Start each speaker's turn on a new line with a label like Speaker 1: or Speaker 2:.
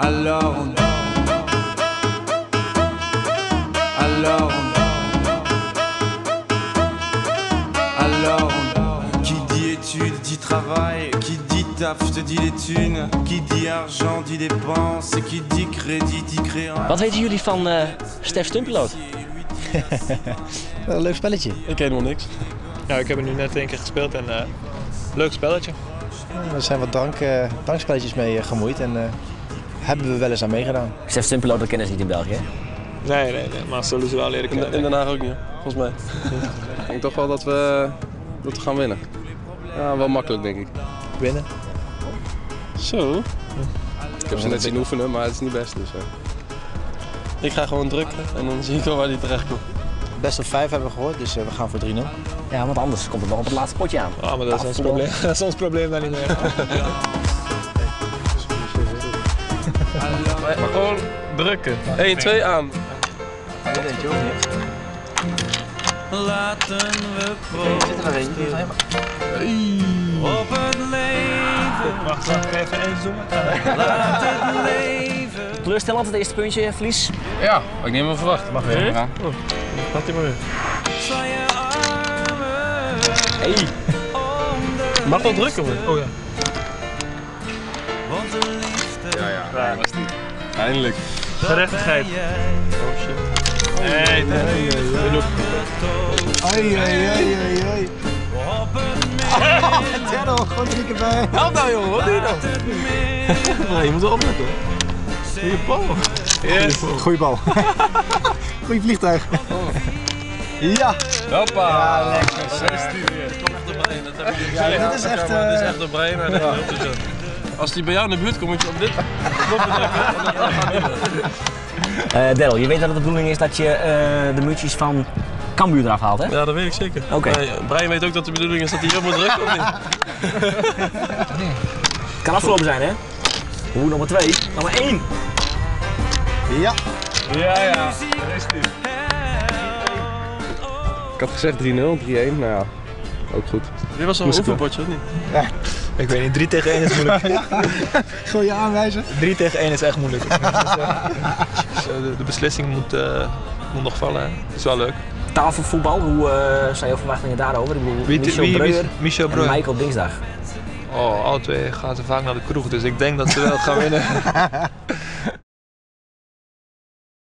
Speaker 1: Alors on Alors on Alors on Qui dit études dit travail, qui dit taf te dit les thunes, qui dit argent dit dépenses, qui dit crédit dit créance.
Speaker 2: Wat weten jullie van Stef Stumpeloot?
Speaker 3: Wel een leuk spelletje.
Speaker 4: Ik ken helemaal niks.
Speaker 5: Ja, ik heb het nu net één keer gespeeld en leuk spelletje.
Speaker 3: Ja, er zijn wat drankspelletjes mee gemoeid en hebben we wel eens aan meegedaan.
Speaker 2: Stef Stumpeloot, dat kennen ze niet in België, hè?
Speaker 5: Nee, nee, nee, maar zullen ze wel leren kennen.
Speaker 4: In Den Haag ook niet, volgens mij.
Speaker 6: Ik denk toch wel dat we gaan winnen. Ja, wel makkelijk, denk ik.
Speaker 5: Winnen?
Speaker 4: Zo.
Speaker 6: Ik heb ze net zien oefenen, maar het is niet best. Dus.
Speaker 4: Ik ga gewoon drukken en dan zie ik wel waar die terecht komt.
Speaker 3: Best of 5 hebben we gehoord, dus we gaan voor 3-0.
Speaker 2: Ja, want anders komt het nog op het laatste potje aan.
Speaker 5: Ah, maar dat is ons probleem. Dat is ons probleem dan niet meer.
Speaker 4: Maar gewoon drukken. 1, 2 aan.
Speaker 1: Laten we
Speaker 3: Zit er nog eentje? Die is nog helemaal-
Speaker 1: op het leven.
Speaker 5: Wacht, wacht, even inzoomen.
Speaker 1: Laat het leven.
Speaker 2: Teleurstellend het eerste puntje, verlies.
Speaker 6: Ja, had ik niet meer verwacht.
Speaker 5: Mag weer.
Speaker 6: Ja.
Speaker 4: Oh, gaat hij maar weer.
Speaker 1: Sla je armen
Speaker 2: Hey.
Speaker 1: om de
Speaker 4: Mag wel drukken, hoor.
Speaker 5: Oh ja.
Speaker 1: Want de liefde,
Speaker 6: Ja, ja, was die. Eindelijk.
Speaker 5: Gerechtigheid.
Speaker 1: ben jij.
Speaker 4: Oh shit.
Speaker 5: Nee, nee.
Speaker 4: Genoeg.
Speaker 3: Ai, ai, ai, ai, ai.
Speaker 1: Op het
Speaker 3: Daryl, gewoon 3 keer bij.
Speaker 4: Help nou jongen, wat doe je nou? Nee, je moet wel opletten. Goeie bal.
Speaker 5: Yes.
Speaker 3: Goeie bal. Goeie vliegtuig. Ja.
Speaker 6: Hoppa!
Speaker 3: Ja, lekker.
Speaker 6: 16 weer.
Speaker 4: Het komt echt door Brian, dat heb ik niet
Speaker 3: Ja,
Speaker 4: gezegd.
Speaker 3: dit is echt,
Speaker 4: Maar dit is echt door Brian. Hij loopt dus zo. Als die bij jou in de buurt komt, moet je op dit knopje drukken. En dan gaat hij door.
Speaker 2: Daryl, je weet dat het de bedoeling is dat je de muurtjes van Cambuur eraf haalt, hè?
Speaker 4: Ja, dat weet ik zeker.
Speaker 2: Oké.
Speaker 4: Nee, Brian weet ook dat de bedoeling is dat hij hier moet drukken, of niet?
Speaker 2: Het kan afgelopen zijn, hè? Oeh, nog maar 2. Nog maar 1.
Speaker 3: Ja.
Speaker 4: Ja, ja. Daar is die.
Speaker 6: Ik had gezegd 3-0, 3-1. Nou ja, ook goed.
Speaker 4: Dit was al een
Speaker 6: Moest ik wel.
Speaker 4: oefenpotje, of niet?
Speaker 5: Ik weet niet, 3 tegen 1 is moeilijk.
Speaker 3: Gooi je aanwijzen.
Speaker 5: 3 tegen 1 is echt moeilijk. Dus, de beslissing moet nog vallen. Hè. Het is wel leuk.
Speaker 2: Tafelvoetbal, hoe zijn jouw verwachtingen daarover? Ik bedoel, Michel Breuer
Speaker 5: Michel
Speaker 2: en
Speaker 5: Breuer.
Speaker 2: Michael Dingsdag.
Speaker 5: Oh, alle twee gaan ze vaak naar de kroeg, dus ik denk dat ze wel gaan winnen.